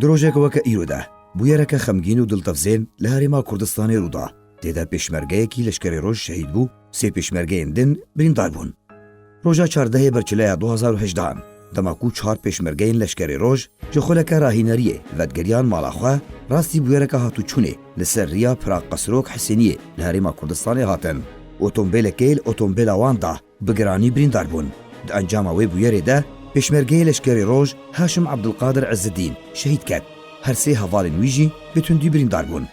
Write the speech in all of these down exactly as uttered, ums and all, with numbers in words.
Di rojeke weke îro de, bûyereke xemgîn û diltefzên li Herêma Kurdistanê rû da. Tê de pêşmergeyekî Leşkerê Roj şehîd bû, sê pêşmergeyên din birîndar bûn. Roja çardehê Berçileya du hazar û hejdehan, dema ku çar pêşmergeyên Leşkerê Roj ji xuleke rahîneriyê vedigeriyan mala xwe, rastî bûyereke hatûçûnê li ser riya Pira Qesrok Hisêniyê li Herêma Kurdistanê hatin. Otombêlekê li otombêla wan da, bi giranî birîndar bûn. Di encama wê bûyerê de pêşmergeyê Leşkerê Roj Haşim Abdulkadir Ezzedîn şehîd ket. Her sê hevalên wî jî bi tundî birîndar bûn.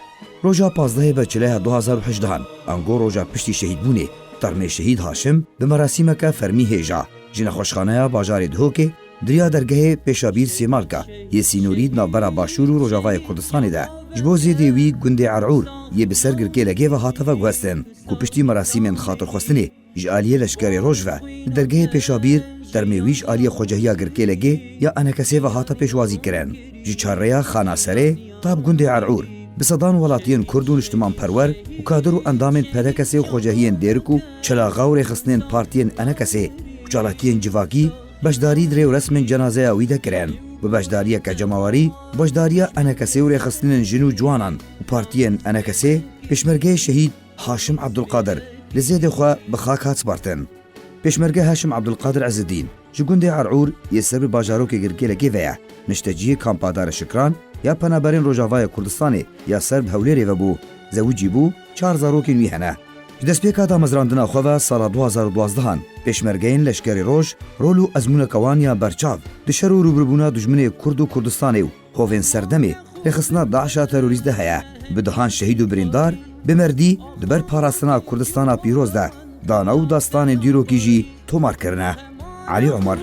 Roja pazdehê Berçileya du hazar û hejdehan, ango roja piştî şehîdbûnê, termê şehîd Haşim bi merasîmeke fermî hêja ji nexweşxaneya bajarê Dihokê di riya dergehê Pêşabîr Sêmalka yê sînorî di navbera Başûr û Rojavayê Kurdistanê de ji bo zêdê wî gundê Er'ûr yê bi ser Girkêlegê ve hate veguhestin ku piştî merasîmên xatirxwestinê ji aliyê Leşkerê Roj ve li dergehê Pêşabîr termê wî ji aliyê xwecehiya Girkêlegê ya Enekesê ve hate pêşwazî kirin. Ji çarreya Xana Serê ta bi gundê Er'ûr, bi sedan welatiyên Kurd û niştimanperwer û kadir û endamên P D K S ê û xwecehiyên Dêrik û Çelaxa û rêxistinên partiyên Enekesê û çalakiyên civakî beşdarî di rê û resmên cenazeya wî de kirin. Bi beşdariyeke cemawerî, beşdariya Enekesê û rêxistinên jin û ciwanan û partiyên Enekesê, pêşmergeyê şehîd Haşim Abdulkadir li zêdê xwe bi xak hat spartin. Pêşmerge Haşim Abdulkadir Ezzedîn ji gundê Er'ûr yê ser bi bajarokê Girkêlekê ve ye. Nişteciyê kampa Dare Şikran ya Penaberên Rojavayê Kurdistanê ya ser bi Hewlêrê ve bû. Zewicî bû, çar zarokên wî hene. Ji destpêka damezrandina xwe ve sala du hazar û duazdehan, pêşmergeyên Leşkerê Roj rol û ezmûneke wan ya berçav di şer û rûbirûbûna dijminê Kurd û Kurdistanê û hovên serdemê rêxistina DAIŞa terorîst de heye. Bi dehan şehîd û birîndar, bi merdî di ber parastina Kurdistana pîroz de dana û dastanên dîrokî jî tomar kirine. Elî Omer.